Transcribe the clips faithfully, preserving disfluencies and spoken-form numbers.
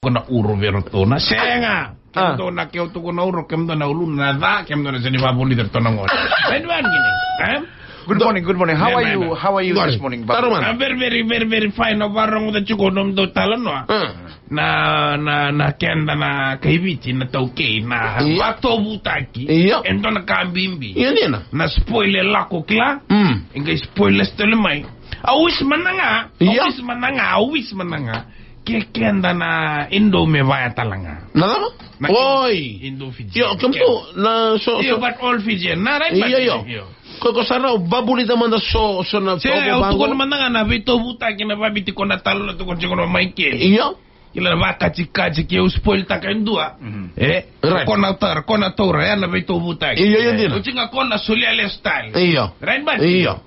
tukuna uro vei ratou na sega. Ah. Kemudou na keu tukuna uro, kemudou na uluna na ca, kemudou na sega ni vakavulici ratou na gone. Right, right, right, eh? Good morning, good morning. How are you? How are you this morning, Babu? I'm very, very, very, very fine. Au vakarogoca tiko nomudou talanoa. Ah. Na, na, na keda na kai Viti, na taukei, na vakatovutaki. Io. E dua na ka bibi. Io, dina. Na spoil e lako kila. Mm. E qai spoil lesu tale mai. Au wish mada ga, au wish mada ga, au wish mada ga. Ke keda na Indo me vaya tale ga. Na cava? Na Indo. Oi. Indo Fiji. Io, kemudou na so, io, so. But all Fijian. Na right, io, but io. Io. Ko, ko sa rau vavulica mada so, so na. Se, au tukuna mada ga na veitovutaki na vaviti ko na talo na tukuna tiko na Michael. Io. Kila na vakatikatika ke au spoil taka e dua. Mhm. Eh? Right. Ko na taura, ko na taura, ya na veitovutaki. Io, io, dina. Oti ga ko na solia lesu tale. Io. Right, but? Io.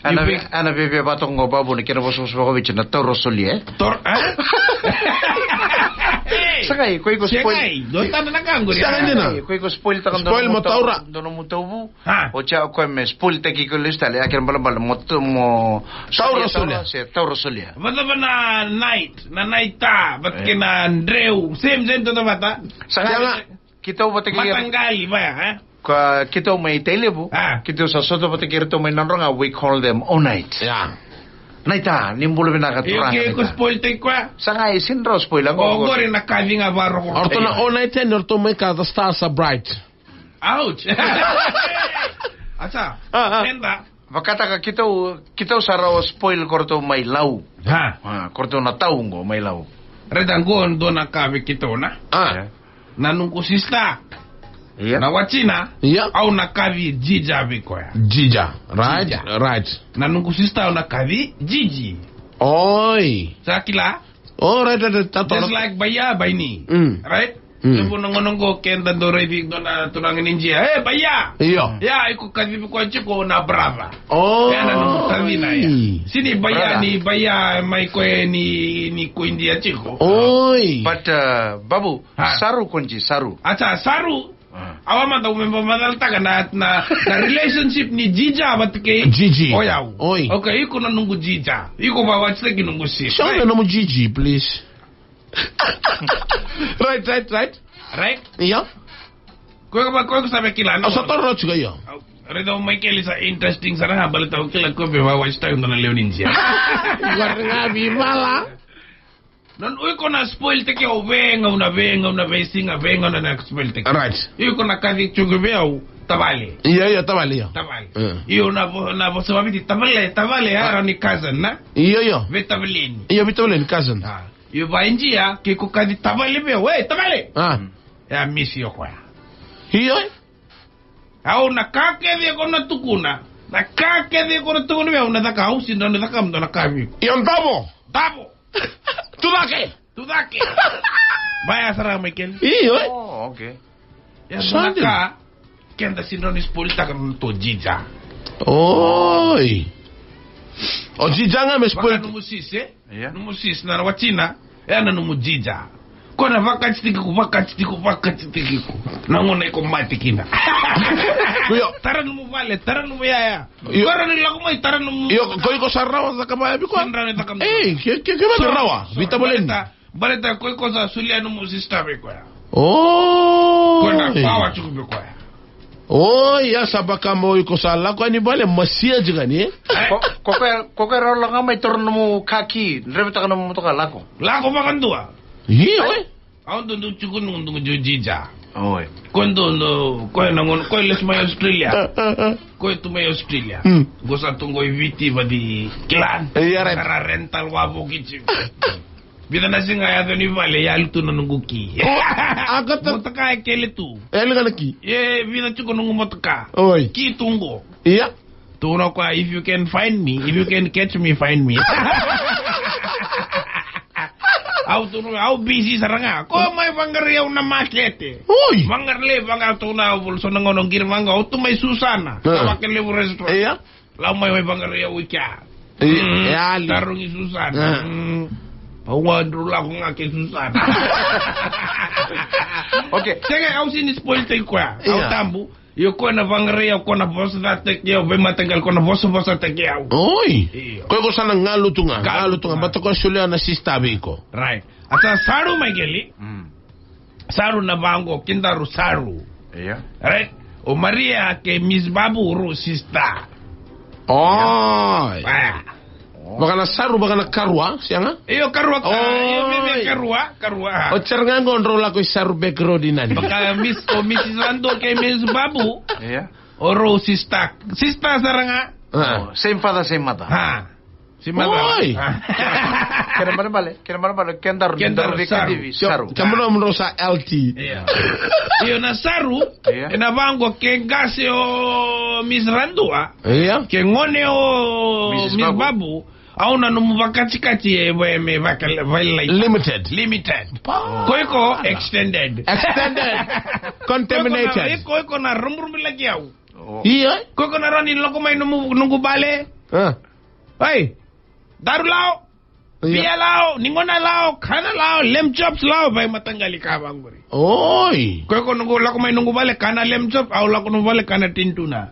Ana via, ana via via vatoka qo Babu ni kena vosavosa vakaviti na taura solia, eh? Taura, eh? Sa qai, ko iko spoil. Sa qai, dua tana na ka qori. Sa qai dina. Ko iko spoil taka dua mo taura. Dua mo tauvu. Ha. Oti ya o koya me spoil taki iko lesu tale, ya kena balabala mo, mo taura solia. Se taura solia. Vata va na night, na night ta, vata kei na dreu, same, same tota vata. Sa qai, keitou vata kei. Mataqali, vaya, eh? Ka keitou mai Tailevu, ah, keitou sa sota vata kei iratou mai Nadroga, we call them all night. Yeah. Night ta, ni bula vinaka turaga. Io, ke ko spoil taki koya? Sa qai, sega ni rawa spoil, qo qori na kaci ga vakarorogo. O ratou na all night, o ratou mai ka, the stars are bright. Ouch. Aca. Ah, ah. Enda. Vakataka keitou, keitou sa rawa spoil ko ratou mai Lau. Ha. Ah, ko ratou na tau qo mai Lau. Reta qo dua na ka vei keitou na. Ah. Yeah. Na noqu sister. Io. Na watina. Io. Au na kaci Jija vei koya. Jija. Right, Jija. Right. Na noqu sister au na kaci Jiji. Oi. Sa kila? Oh, right, right, right. Just like baya, baini. Mm. Right? Mm. Levu na gauna qo keda dau raici dua na turaga ni Jia. Eh, baya! Io. Ya, iko kacivi koya tiko na brother. Oh. Ya na nomu tacina ya. Sega ni baya, brother, ni baya mai koya ni, ni ko Idia tiko. Oi. But, uh, Babu, ha, Saru konji, Saru. Aca, Saru. Ah. Au a mada, au me vakamacalataka na, na, na relationship ni Jija vata kei Jiji. O yau. Oi. Okay, iko na noqu Jija. Iko vakawatitaki noqu sister. Show me nomu Jiji, please. Right, right, right. Right? Io. Ko iko, ko iko sa via kila. Au sa toro tiko, io. Raica o Michael sa interesting sara ga baleta au kila ko via vakawatitaka na lewe ni Jia. Qori ga veivala. Non, o iko na spoil taki au veigauna, veigauna, veisiga, veigauna na spoil taki. Right. Iko na kaci tiko vei au tavale. Io, io, tavale, io. Tavale. Mm. Io, na vo-, na vosa vaviti tavale, tavale, ah, era ni cousin, na? Io, io. Veitavaleni. Io, veitavaleni, cousin. Ah. Io, vaidia, ke ko kaci tavale vei au. Ei, tavale! Ah. Mm. Ya, miss io koya. Io, eh? Au na ka kece ko na tukuna. Na ka kece ko na tukuna vei au na caka, au sega ni caka, mada na ka vei iko. Io, davo. Davo. Tu cake. Tu cake. Baya sara mai keli. Io, eh? Oh, okay. Ya, sa na ka, keda sega ni spoil taka na noda Jija. Oi. O Jija ga me spoil. Vaka nomu sis, eh? Ia. Nomu sis na watina, e na nomu Jija. Ko na vakatitiki iko, vakatitiki iko, vakatitiki iko. Na gauna iko mate kina. Io. Tara nomu vale, tara nomu yaya. Io. Tara ni lako mai, tara nomu. Io, ko iko sa rawa caka mai vei koya. Sa rawa ni caka mai. Ei, ke, ke, ke vaka rawa. Veitavaleni. Baleta, baleta ko iko sa solia nomu sister vei koya. Oh. Ko na pawa tiko vei koya. Oi, ya sa vaka mo iko sa lako yani vale, masia tiko ni, eh? Ko, ko koya, ko koya rawa lako mai toro nomu kaki, draivataka nomu motoka lako. Lako vakadua. Io, eh? Au dodonu tiko noqu, noqu Jija. Oi. Ko dodonu, ko na gauna, ko lesu mai Australia. Ah, ah, ah. Ko tu mai Australia. Hmm. Ko sa tu qo i Viti vadi clan. Ia, right. Kara rental wavoki tiko. Vica na siga yaco ni vale, yali tu na noqu ki. O, a kata. Motoka e kele tu. E yali ga na ki. E, vica tiko noqu motoka. Oi. Ki tu qo. Ia. Tukuna o koya, if you can find me, if you can catch me, find me. Au tukuna, au busy sara ga. Ko mai vaqarai au na makete. Oi. Vaqarai, vaqarai, tukuna, au vula so na gauna qiri vaqo, au tu mai Susana. Ah. Ka Vakalevu restaurant. Ia. Lau mai, mai vaqarai au i kea. E, mm, e yali. Tarogi Susana. Ah. Mm. Au a dru lako ga kei Susana. Okay. Sega, au sega ni spoil taki koya. Au, ia, tabu. Io, ko na vaqarai au, ko na vosataki au, veimataqali, ko na vosavosataki au. Oi. Io. Ko iko sa na galu tu ga, galu tu ga, bata ko solia na sista vei iko. Right. A sa Saru, Maikeli. Mm. Saru na vaqo, kedaru Saru. Io. Right? O Maria kei Miss Babu rau sista. Oi. Aya. Vaka na Saru, vaka na Karua, sega? Io, Karua, ka-, io, me, me, oi. Karua, Karua. O tera ga qo drau lako i Saru Back Road i nani? Vaka Miss, o Missus Rando kei Miss Babu. Io. O rau sista. Sista sara ga. Ah. Oh, same father, same mother. Ah. Same mother. Oi. Ah. Kena ibalebale, kena ibalebale, kedaru, kedaru Saru. Veikadivi, Saru. Ke-, kemudrau, kemudrau sa L T. Io. Io, na Saru, io. Ena vaqo ke qase o Miss Randua. Io. Ke gone o Miss, Miss Babu. Babu. Au na nomu vakatikatika e, e, me vaka, vailai. Limited. Limited. Pa. Ko iko extended. Extended. Contaminated. Ko iko na, ko iko na rubrubrilaki au. Oh. Io. Ko iko na rawa ni lako mai nomu, noqu vale. Ah. Oi. Daru lao. Io. Bia lao, ni gona lao, kana lao, lamb chops lao, veimataqali ka vaqori. Oi. Ko iko noqu lako mai noqu vale, kana lamb chop, au lako nomu vale, kana tin tuna.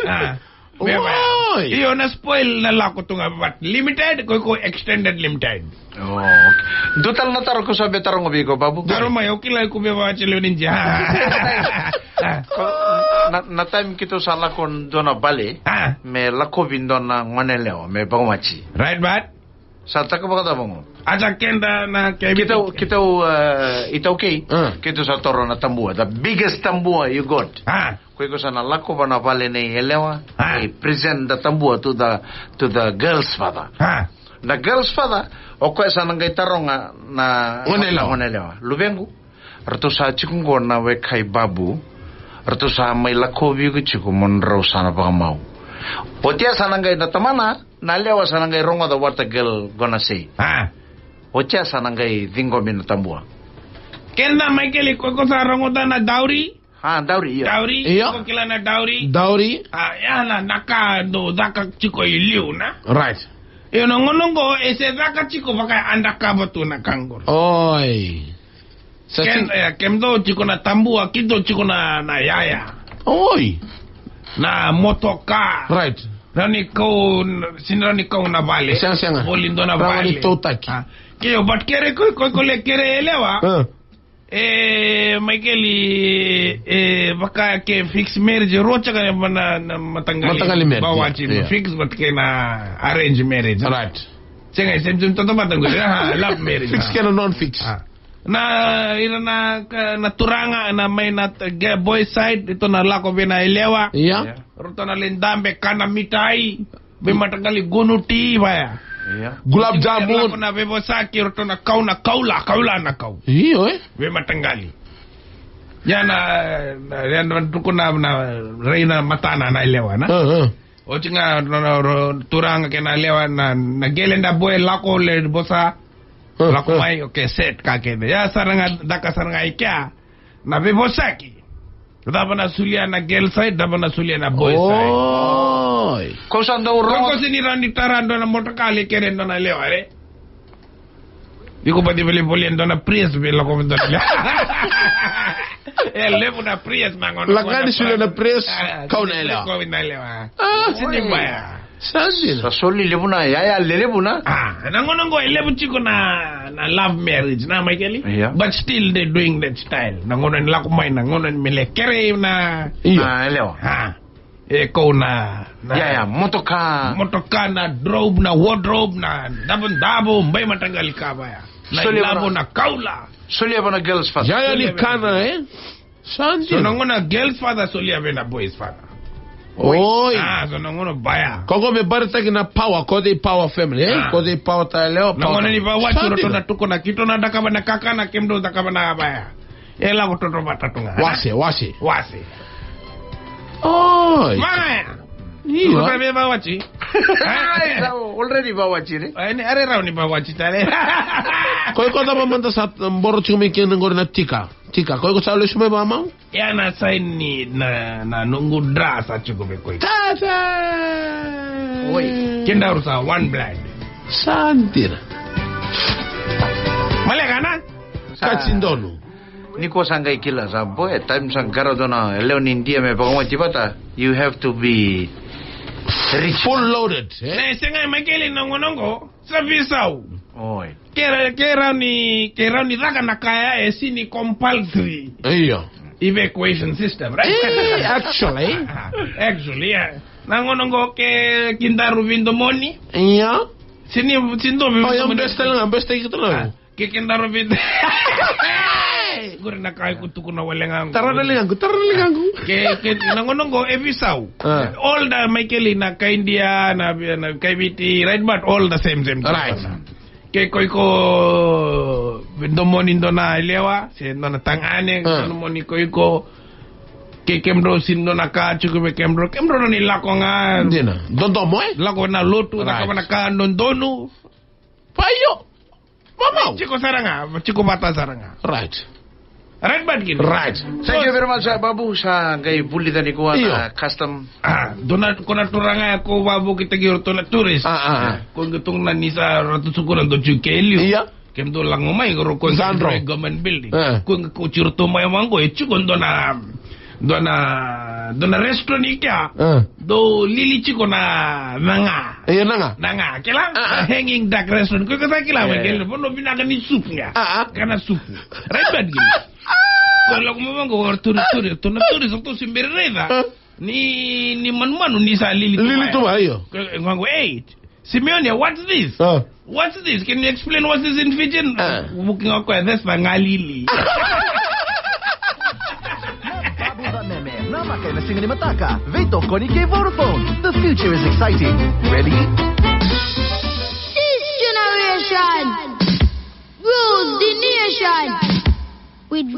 Ah. Oi. Io, na spoil na lako tu ga, but limited, ko iko extended limited. Oh, okay. Dua tale na taro ko sa via taroga vei iko, Babu. Taro mai, o kila iko via vacele ni ja. Ko, na, na time keitou sa lako dua na vale, ah, me lakovi dua na gone yalewa, me vakawati. Right, but? Sa taka vakacava qo? A sa keda na ke keitou, keitou, uh, iTaukei, ah, keitou sa toro na tabua, the biggest tabua you got. Ah. Ko iko sa na lako va na vale nei yalewa, ah, e present the tabua to the, to the girl's father. Ah. Na girl's father, o koya sa na qai taroga na gone yalewa. Gone yalewa. Luvequ, ratou sa tiko qo na weka i Babu, ratou sa mai lakovi iko tiko mo drau sa na vakamau. Oti ya sa na qai na tamana, na yalewa sa na qai rogoca what the girl gonna say. Ah. Oti ya sa na qai ciqomi na tabua. Keda, Maikeli, ko iko sa rogoca na dowry? Ah, dowry, io. Dowry, io. Ko kila na dowry? Dowry. Ah, ya na, na ka dou caka tiko i liu, na? Right. Io, na gauna qo, e se caka tiko vaka e undercover tu na ka qori. Oi. Sa ken-, e, kemudou tiko na tabua, keitou tiko na, na yaya. Oi. Na motoka. Right. Rawa ni kau, sega ni rawa ni kau na vale. Sega, sega. Voli dua na vale. Rawa ni tautaki. Ah. Ke o, but kere ko, ko, ko le kere yalewa. Ah. E, Maikeli, e, vaka ke fixed marriage, rua tiko na, na, na mataqali, mataqali marriage, vawati, yeah, fix, but ke na arrange marriage. Right. Sega, same, same, toto mataqali, ah, love marriage. Fix, ah, kei na non-fix. Ah. Na, ira na, ka, na turaga, na mai na, ke boy side, ratou na lako vei na yalewa. Yeah. Yeah. Ratou na lai dabe, kana mitai. Veimataqali gunu ti vaya. Ia. Gulab jamun. Lako na veivosaki, ratou na kau na kaula, kaula na kau. Io, e? Veimataqali. Ia na, na, ia na tukuna na, na rai na matana na yalewa, na? Ah, ah. Oti ga, na, na, na, turaga kei na yalewa, na, na qele, da boy lako le vosa. Ah, lako, ah, mai, okay, set ka kece. Ia sara ga, caka sara ga i kea. Na veivosaki. Cava na solia na girl side, cava na solia na boy side. Oi. Ko sa dau ro-, ko, ko sega ni rawa ni tara dua na motoka, lai kere dua na yalewa, e? Iko baci voli, voli dua na Prius, vei lako dua na yalewa. E levu na Prius na gauna. Lako ga ni solia na Prius, ah, kau na yalewa. Kau na yalewa. Ah, sega ni baya. Sa dina. Sa soli levu na yaya, lelevu na. Ah, na gauna qo e levu tiko na, na love marriage, na, Maikeli? Ia. But still they doing that style. Na gauna ni lako mai, na gauna ni me lai kere na. Ia. Na yalewa. Ah. E kau na, na. Ia, ia, motoka. Motoka, na robe, na wardrobe, na davodavo, veimataqali ka vaya. Na ilavo, na kaula. Solia vei na girls first. Yaya ni kana, e? Sa dina. So na gauna girl's father solia vei na boy's father. Oi. Ah, so na gauna baya. Ko qo me baritaki na power, ko dei power family, e? Ah. Ko dei power tale, o power. Na gauna ni vawati, sa dina. Ratou na tukuna, keitou na cakava na kakana, kemudou cakava na baya. E lako toto vata tu ga. Wase, wase. Wase. Oi. Vaya. Io. Ko sa me vawati. Ai, sa already vawati, ne? Ai, ni are rawa ni vawati tale. Ko iko cava mada sa boro tiko mai kina qori na tika. Tika, ko iko sa lesu mai vakamau? Ia na saini na, na noqu dra sa tiko vei koya. Tata! Oi. Kedaru sa one blood. Sa dina. Maleka na? Sa. Ka tsi donu. Ni ko sa qai kila sa boy, e time sa qara dua na lewe ni Idia me vakaoti vata, you have to be rich. Full loaded, eh? E, sega, Michael, na gauna qo, sa veisau. Oi. Ke ra, ke rawa ni, ke rawa ni caka na ka ya, e sega ni compulsory. Io. Evacuation system, right? Eh, actually. Actually, yeah. Na gauna qo ke kedaru veidomoni. Io. Sega ni, sega ni dua veidomoni. Oh, ya best tale ga, best tale ga. Ah. Ke kedaru vei. Qori na ka e kutuku na wale ga qo. Tara na ligaqu, tara na ligaqu. Ke, ke, na gauna qo e veisau. Ah. All the Michael na kai Idia, na, na kai Viti, right, but all the same, same. Right. Ke ko iko domoni dua na yalewa, se dua na tagane, ah, domoni ko iko. Ke kemudrau sega ni dua na ka tiko vei kemudrau, kemudrau na ni lako ga. Dina, dodomo, eh? Lako na lotu, right, na ka vaka na ka dodonu. Pa io. Mamau. Tiko sara ga, tiko vata sara ga. Right. Right, but kini. Right. Thank you very much, uh, Babu. Sa qai vulica nikua, io, na custom. Ah, dua na, ko na turaga ya ko vakavukitaki iratou na tourist. Ah, ah, ah. Ko qai tukuna ni sa ratou suka na dua tiko e liu. Ia. Kemudou lako mai, ko ro ko Sandro. Government building. Eh. Ko qai kauti iratou mai vaqo, e tiko dua na Dua na, dua na restaurant i kea. Ah. Dou lili tiko na, na ga. Io, na ga. Na ga. Kila? Ah, ah. Hanging duck restaurant. Ko iko sa kila, eh, mai kila. Vanua vinaka ni supu ga. Ah, ah. Kana supu. Right, but kila. Ko lako mai vaqo, o turi, turi, tu na turi, sa tu si beri raica. Ah. Ni, ni manumanu ni sa lili tu mai. Lili tu mai, io. Ko, ko, ko, hey, Simeone, what's this? Ah. What's this? Can you explain what's this in Fijian? Ah. Vuki ga o koya, that's the galili. Babu Vameme, na maka ena siga ni mataka. Veitokoni kei Vodafone. The future is exciting. Ready? This generation rules the nation. With